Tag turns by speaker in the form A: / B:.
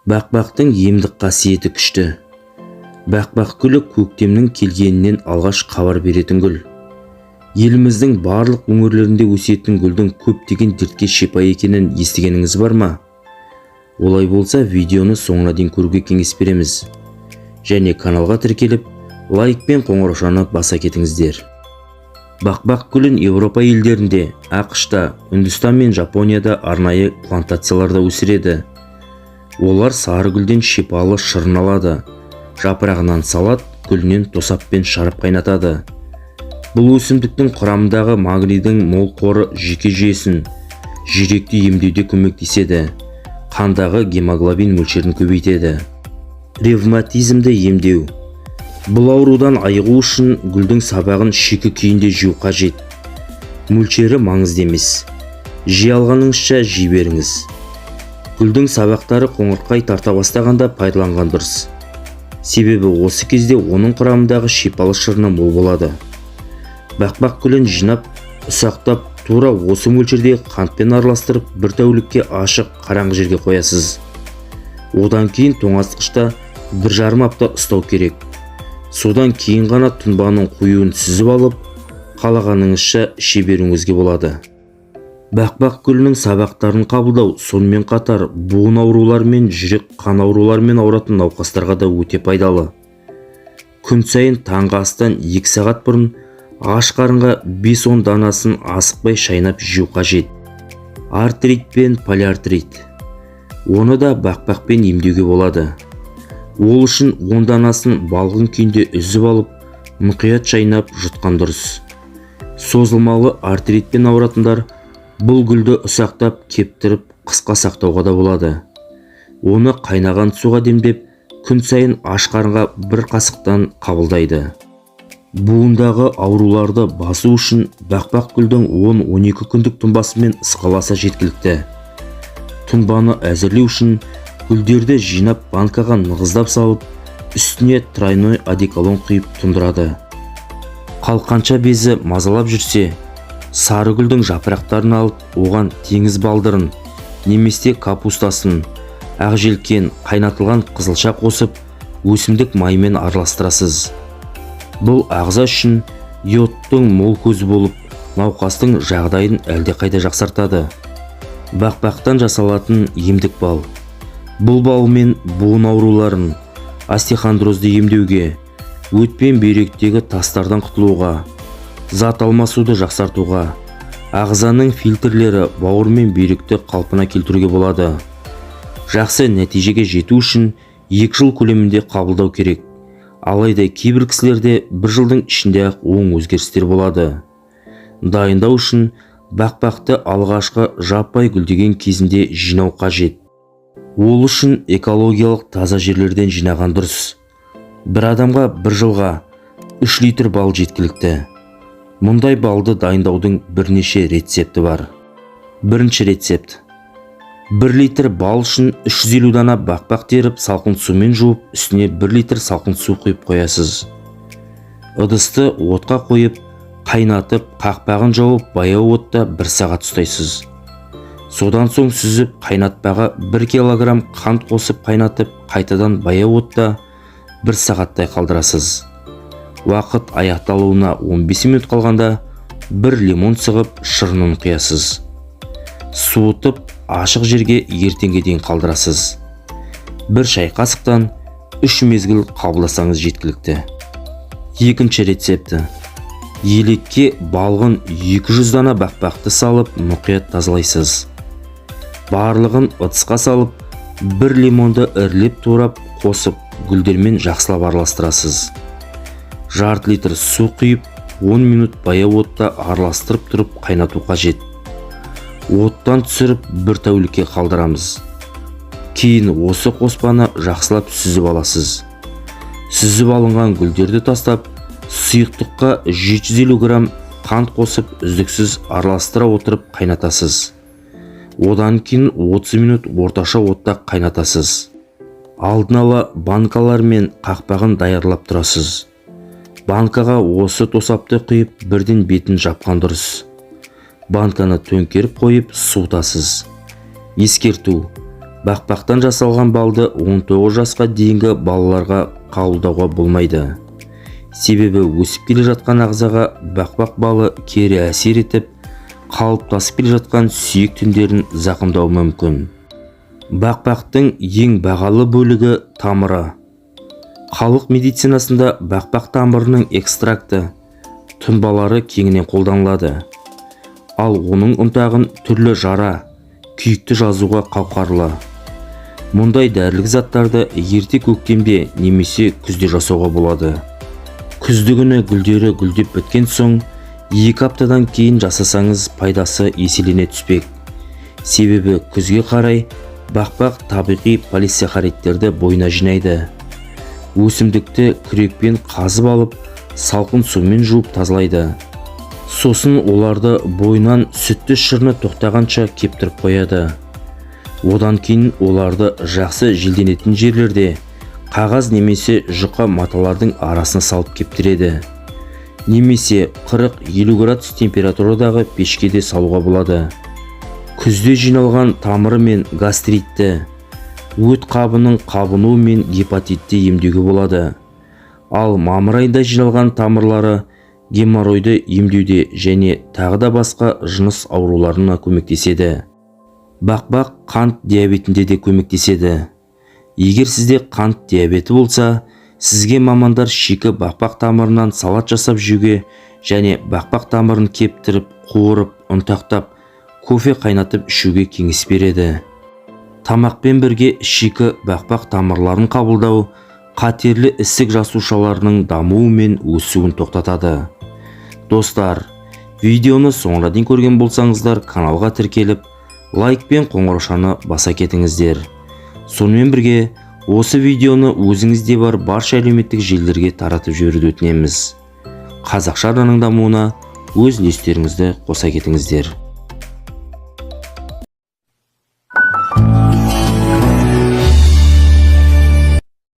A: Бақбақтың емдік қасиеті күшті. Бақбақ гүлі көктемнің келгенінен алғаш хабар беретін гүл. Еліміздің барлық өңірлерінде өсетін гүлдің көптеген дертке шипа екенін естігеніңіз бар ма? Олай болса, видеоны соңына дейін көруге кеңес береміз. Және каналға тіркеліп, лайк пен қоңыраушаны баса кетіңіздер. Бақбақ гүлін Еуропа елдерінде, АҚШ-та, Үндістан мен Жапонияда арнайы плантацияларда өсіреді. Олар сары гүлден шипалы шырын алады. Жапырағынан салат, гүлінен тосап пен шарап қайнатады. Бұл өсімдіктің құрамындағы магнийдің мол қоры жүйке жүйесін, жүректі емдеуде көмектеседі. Қандағы гемоглобин мөлшерін көбейтеді. Ревматизмді емдеу. Бұл аурудан айығу үшін гүлдің сабағын шикі күйінде жеу қажет. Мөлшері маңызды емес. Жей алғаныңызша жей беріңіз. Гүлдің сабақтары қоңырқай тарта бастағанда пайдаланған дұрыс. Себебі осы кезде оның құрамындағы шипалы шырыны мол болады. Бақбақ гүлін жинап, ұсақтап, тура осы мөлшерде қантпен араластырып, бір тәулікке ашық, қараңғы жерге қоясыз. Одан кейін тоңазытқышта 1,5 апта ұстау керек. Содан кейін ғана тұнбаның қоюын сүзіп алып, қалағаныңызша іше беруіңізге болады. Бақбақ гүлінің сабақтарын қабылдау сонымен қатар буын аурулары мен жүрек қан ауруларымен ауыратын науқастарға да өте пайдалы. Күн сайын таңғы астан 2 сағат бұрын аш қарынға 5-10 данасын асықпай шайнап жеу қажет. Артрит пен полиартрит. Оны да бақбақпен емдеуге болады. Ол үшін 10 данасын балғын күйінде үзіп алып, мұқият шайнап жұтқан дұрыс. Созылмалы артритпен ауыратындар бұл гүлді ұсақтап кептіріп, қысқа сақтауға да болады. Оны қайнаған суға демдеп, күн сайын аш қарынға бір қасықтан қабылдайды. Буындағы ауруларды басу үшін бақбақ гүлдің 10-12 күндік тұнбасымен ысқаласа жеткілікті. Тұнбаны әзірлеу үшін гүлдерді жинап, банкаға нығыздап салып, үстіне тройной одеколон құйып тұндырады. Қалқанша безі мазалап жүрсе, сары гүлдің жапырақтарын алып, оған теңіз балдырын немесе капустасын, ақжелкен, қайнатылған қызылша қосып, өсімдік майымен араластырасыз. Бұл ағза үшін йодтың мол көзі болып, науқастың жағдайын әлдеқайда жақсартады. Бақбақтан жасалатын емдік бал. Бұл балмен буын ауруларын, остеохондрозды емдеуге, өт пен бүйректегі тастардан құтылуға, зат алмасуды жақсартуға, ағзаның фильтрлері бауыр мен бүйректі қалпына келтіруге болады. Жақсы нәтижеге жету үшін 2 жыл көлемінде қабылдау керек. Алайда кейбір кісілерде бір жылдың ішінде-ақ оң өзгерістер болады. Дайындау үшін бақбақты алғашқы жаппай гүлдеген кезінде жинау қажет. Ол үшін экологиялық таза жерлерден жинаған дұрыс. Бір адамға бір жылға 3 литр бал жеткілікті. Мұндай балды дайындаудың бірнеше рецепті бар. Бірінші рецепт. 1 литр бал үшін 350 дана бақбақ теріп, салқын сумен жуып, үстіне 1 литр салқын су құйып қоясыз. Ыдысты отқа қойып, қайнатып, қақпағын жауып, баяу отта 1 сағат ұстайсыз. Содан соң сүзіп, қайнатпаға 1 килограмм қант қосып қайнатып, қайтадан баяу отта 1 сағаттай қалдырасыз. Уақыт аяқталуына 15 минут қалғанда бір лимон сығып, шырынын құясыз. Суытып, ашық жерге ертеңге дейін қалдырасыз. Бір шай қасықтан 3 мезгіл қабылдасаңыз жеткілікті. Екінші рецепті. Елекке балғын 200 дана бақбақты салып, мұқият тазалайсыз. Барлығын ыдысқа салып, бір лимонды ірілеп турап қосып, гүлдермен жақсылап араластырасыз. Жарты литр су құйып, 10 минут баяу отта араластырып тұрып қайнату қажет. Оттан түсіріп, бір тәулікке қалдырамыз. Кейін осы қоспаны жақсылап сүзіп аласыз. Сүзіп алынған гүлдерді тастап, сұйықтыққа 750 грамм қант қосып, үздіксіз араластыра отырып қайнатасыз. Одан кейін 30 минут орташа отта қайнатасыз. Алдын ала банкалар мен қақпағын даярлап тұрасыз. Банкаға осы тосапты құйып, бірден бетін жапқан дұрыс. Банканы төңкеріп қойып, суытасыз. Ескерту: Бақбақтан жасалған балды 19 жасқа дейінгі балаларға қабылдауға болмайды. Себебі өсіп келе жатқан ағзаға бақбақ балы кері әсер етіп, қалыптасып келе жатқан сүйек тіндерін зақымдауы мүмкін. Бақбақтың ең бағалы бөлігі тамыры. Халық медицинасында бақбақ тамырының экстракты, тұнбалары кеңінен қолданылады. Ал оның ұнтағын түрлі жара, күйікті жазуға қауқарлы. Мұндай дәрілік заттарды ерте көктемде немесе күзде жасауға болады. Күздігүні гүлдері гүлдеп біткен соң 2 аптадан кейін жасасаңыз, пайдасы еселене түспек. Себебі күзге қарай бақбақ табиғи полисахаридтерді бойына жинайды. Өсімдікті күрекпен қазып алып, салқын сумен жуып тазалайды. Сосын оларды бойынан сүтті шырыны тоқтағанша кептіріп қояды. Одан кейін оларды жақсы желденетін жерлерде қағаз немесе жұқа маталардың арасына салып кептіреді. Немесе 40-50 градус температурадағы пешке де салуға болады. Күзде жиналған тамыры мен гастритті, өт қабының қабынуы мен гепатитті емдеуге болады. Ал мамыр айында жиналған тамырлары геморройды емдеуде және тағы да басқа жыныс ауруларына көмектеседі. Бақбақ қант диабетінде де көмектеседі. Егер сізде қант диабеті болса, сізге мамандар шикі бақбақ тамырынан салат жасап жеуге және бақбақ тамырын кептіріп, қуырып, ұнтақтап, кофе қайнатып ішуге кеңес береді. Тамақпен бірге шикі бақбақ тамырларын қабылдау қатерлі ісік жасушаларының дамуы мен өсуін тоқтатады. Достар, видеоны соңына дейін көрген болсаңыздар, каналға тіркеліп, лайк пен қоңыраушаны баса кетіңіздер. Сонымен бірге осы видеоны өзіңізде бар барша әлеуметтік желілерге таратып жіберуді өтінеміз. Қазақша арнаның дамуына өз үлестеріңізді қоса кетіңіздер.